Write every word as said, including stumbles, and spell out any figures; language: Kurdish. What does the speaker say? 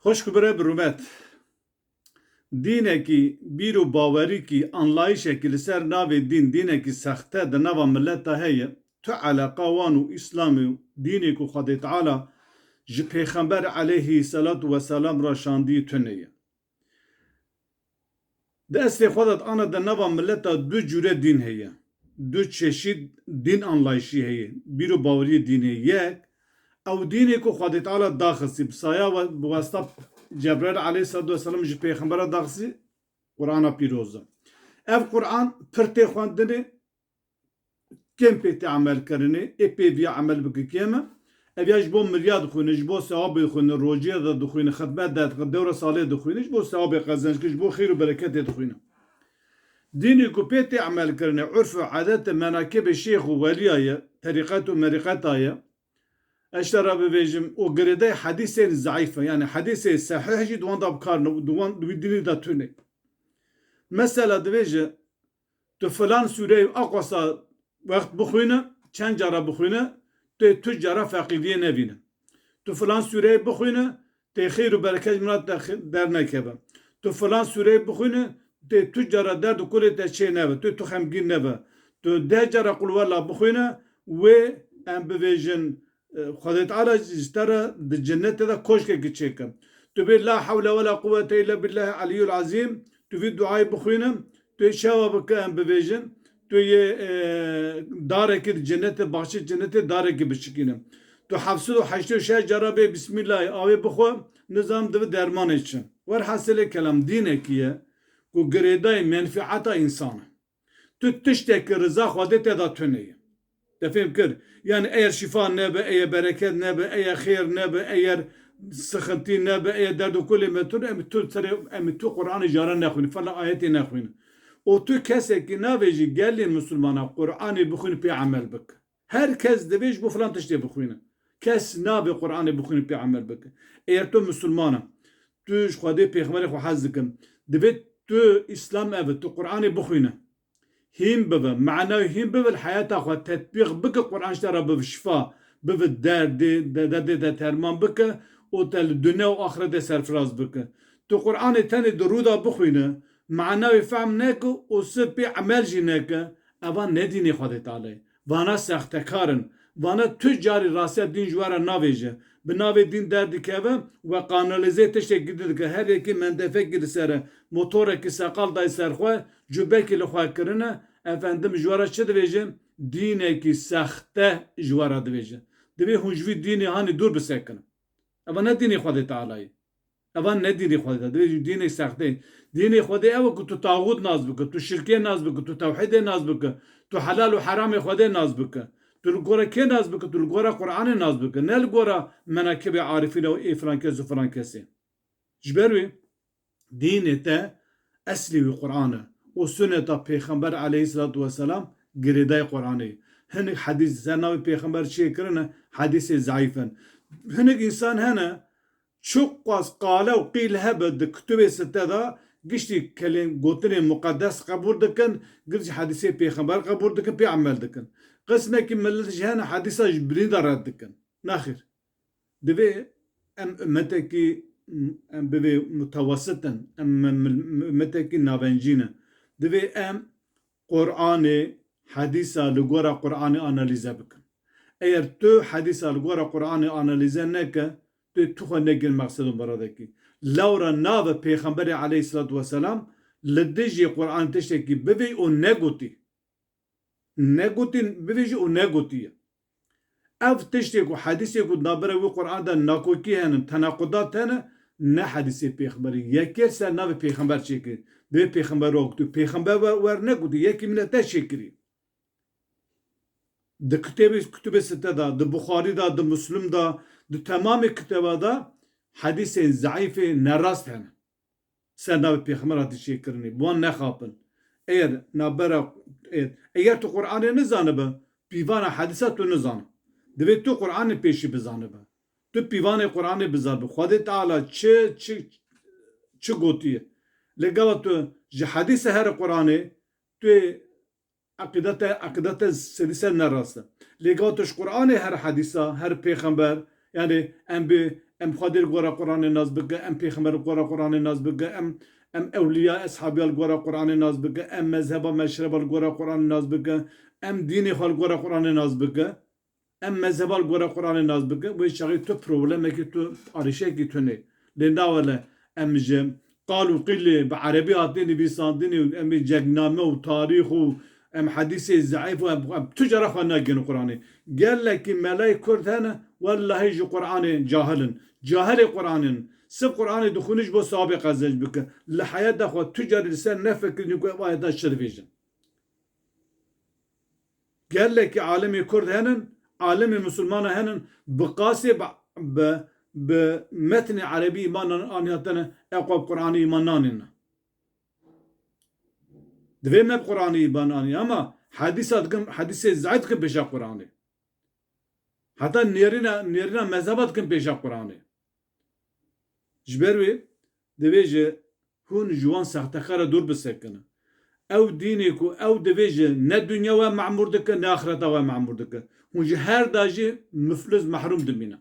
Xweşk bire bi rûmet. Dînekî, bîr û bawerîkî, anlayîşekî li ser navê dîn, dînekî sexte di nava mileta heye, tu eleqa wan û Îslamê û dînê ku Xwedê Teala ji Pêxember aleyhî selatu weselam re şandî tune ye. Di eslê xwe de ana di nava mileta du cûre dîn heye. Du çeşît dîn anlayîşî heye. Bîr û baweriyê dînê yek, ew dînê ku Xwedê Teala daxistî, bi saya we, bi wasta Cebraîl aleyhisselatu vesselam ji Pêxembera daxistî, Qur'ana Pîroz e. Ev Qur'an pir tê xwendinê, kêm pê tê emelkirinê, ê pê viya emel bike kêm e. Ev ya ji bo miriya dixwîne, ji bo sewabê dixwîne, rojiyê de dixwîne, xidmet de dixwîne, dewra salê dixwîne, ji bo sewabê qezenc dike, ji bo xêr û bereketê dixwîne. Dînê ku pê tê emelkirinê, urf û edet e, menakibê şêx û weliya ye, terîqet û merîqeta ye. Ez ji te re bibêjim, û girêdayî hedîsên zeîf e, yanî hedîsê sehîh jî di wan de bi kar ne, di wan, di wî dînî de tune. Mesela dibêje, tu filan sûreyê aqwasa wext bixwîne, çend cara bixwîne, tê tu cara feqîriyê nevîne. Tu filan sûreyê bixwîne, tê xêr û bereket ji min re dernekeve. Tu filan sûreyê bixwîne, tê tu cara derd û kulê te çê nebe, tu, tu xemgîn nebe. Tu deh cara qulwela bixwîne, wê em bivêjin, e, Xwedê Teala ji te re di cennetê de koşkekî çêke. Tu bê la hewle we la quwwete illa billahil aliyyul azîm, tu vî duayê bixwîne, tu yê çawa bike em bivêjin, tu yê, e, darekî di cennetê, baxçê cennetê darekî bişikîne. Tu heft sed û heştê û şeş cara bê bismîllayê, avê bixwe, nizam divi dermanê çi. Werhasilê kelam dînekî ye ku girêdayî menfîeta însan e. Tu tiştekî riza Xwedê te de tune ye. Te fêm kir? Yanî eyer şîfa nebe, eyer bereket nebe, eyer xêr nebe, eyer sixintî nebe, eyer derd û kulê me tune, em tu serê, em tu Qur'anê jara nexwîne, fela ayetê nexwîne. Û tu kesekî navêjî gelên misilmana Qur'anê bixwîne pê emel bike. Her kes divê ji bo filan tiştê bixwîne. Kes nabe Qur'anê bixwîne pê emel bike. Eger tu misilman e, tu ji Xwedê pêxemberê xwe hez dikin, divê tu Îslam ev e, tu Qur'anê bixwîne. Hîn bibe, manayê hîn bibe, li heyata xwe tetbîq bike, Qur'an ji te re bibe şifa, bibe derdê, de-, derdê te derman bike û te li dinya û axretê serfiraz bike. Tu Qur'anê tenê di rû de bixwîne, manayê fehm neke û sir pê emel jî neke, eva ne dînê Xwedê Teala ye. Vana sextekar in. Vana tu carî rastiya dîn ji we re navêje. Bi navê dîn derdikeve, we kanalîze tiştekî din dike. Her yekî mendefekî li ser e. Motorekî seqal dayî ser xwe, cubekî li xwe kirine. Efendim ji we re çi divêje? Dînekî sexte ji we re divêje. Divê hûn ji vî dînê hanî dûr bisekinin. Eva ne dînê Xwedê Teala ye. Eva ne dînê Xwedê de, divê dînê sextê. Dînê Xwedê ew e ku tu taxût nas bike, tu şirkê nas bike, tu tewhîdê nas bike, tu helal û heramê Xwedê nas bike. Tu li gora kê nas bike? Tu li gora Qur'anê nas bike. Ne li gora menakibê arifîn û ê filan kes û filan kesê. Ji ber wê dînê te eslî wî Qur'an e û suneta Pêxember aleyhisselatu vesselam girêdayê Qur'anê. Hinek hedîs ser navê Pêxember çêkirine, hedîsê zeîf in. Hinek însan hene, çiqas qale û qîl hebe di kutubê sitte de giştî kelên gotinên muqedes qebûl dikin, giştî hedîsê pêxember qebûl dikin, pê emel dikin. Qismekî milet jî hene hedîsa ji birîn de red dikin. Nexêr. Divê em ummetekî, em bivê mutewesit in, em, em, em ummetekî navencî ne. Divê em Qur'anê, hedîsa li gora Qur'anê analîze bikin. Eger tu hedîsa li gora Qur'anê analîze neke, tu, tu xwe negin mexsedû miradekî. Lewra nave Pêxemberê aleyhisselatu vesselam li dijî Qur'an tiştekî bivî û negotî. Negotî bivî jî û negotiye. Ev tiştê ku hedîsê ku nabere wî Qur'an de nakokî hene, tenaqudat hene, ne hedîsê pêxemberî. Yekê ser navê pêxember çêkirî. Divê pêxember wek tu. Pêxember we, wer negotî. Yekî min te çêkirî. Di kitêbê, kutubê sitte de, di Buxarî de, di Muslim de, di temamê kitêba de hedîsên zeîfê nerast hene. Ser navê pêxember hatî çêkirinê. Bi wan nexapin. Eger nabera, eger, eger tu Qur'anê nizanibe, pîvana hedîsa tu nizane. Divê tu Qur'anê pêşî bizanibe. Tu pîvanê Qur'anê bizanibe. Xwedê Teala çi, çi, çi gotiye. Lê gava tu ji hedîsa here Qur'anê, tu yê eqîda te, eqîda te sedî sed ne rast e. Lê gava tu ji Qur'anê here hedîsa, here pêxember, Yani em bi em Xwedê li gora Qur'anê nas bike, em pêxember li gora Qur'anê nas bike, em em ewliya eshabiya li gora Qur'anê nas bike, em mezheba meşreba li gora Qur'anê nas bike, em dînê xwe li gora Qur'anê nas bike, em mezheba li gora Qur'anê nas bike, wê çaxê tu problemekî tu arîşekî tune. Lê nawele em ji qal û qîlê bi erebî hatî nivîsandinî û em ê cekname û tarîx û em hedîsê zeîf û em, em tu cara xwe nagihînin Qur'anê. Gelekî melayê Kurd hene, wellahî ji Qur'anê cahil in. Cahilê Qur'anê in. Sif Qur'anê dixwînin ji bo sewabê qezenc bike. Li heyata xwe tu carî li ser nefikirînin ku ev ayeta çi dibêjin. Gelekî alimê Kurd henin, alimê Misilmana henin, bi qasê bi, bi, bi metnê erebî îman an-, anî hatine, ew xwe bi Qur'anê îman nanîne. Divê me bi Qur'anê îman anî, ama hedîsa dikin, hedîsê zeîf dikin pêşa Qur'anê. Heta nêrîna, nêrîna mezheba dikin pêşa Qur'anê. Ji ber wê divê ji hûn ji wan sextexera dûr bisekinin. Ew dînê ku ew divê ji ne dinya we memûr dike, ne axireta we memûr dike. Hûn ji her da jî miflis, mehrûm dimînin.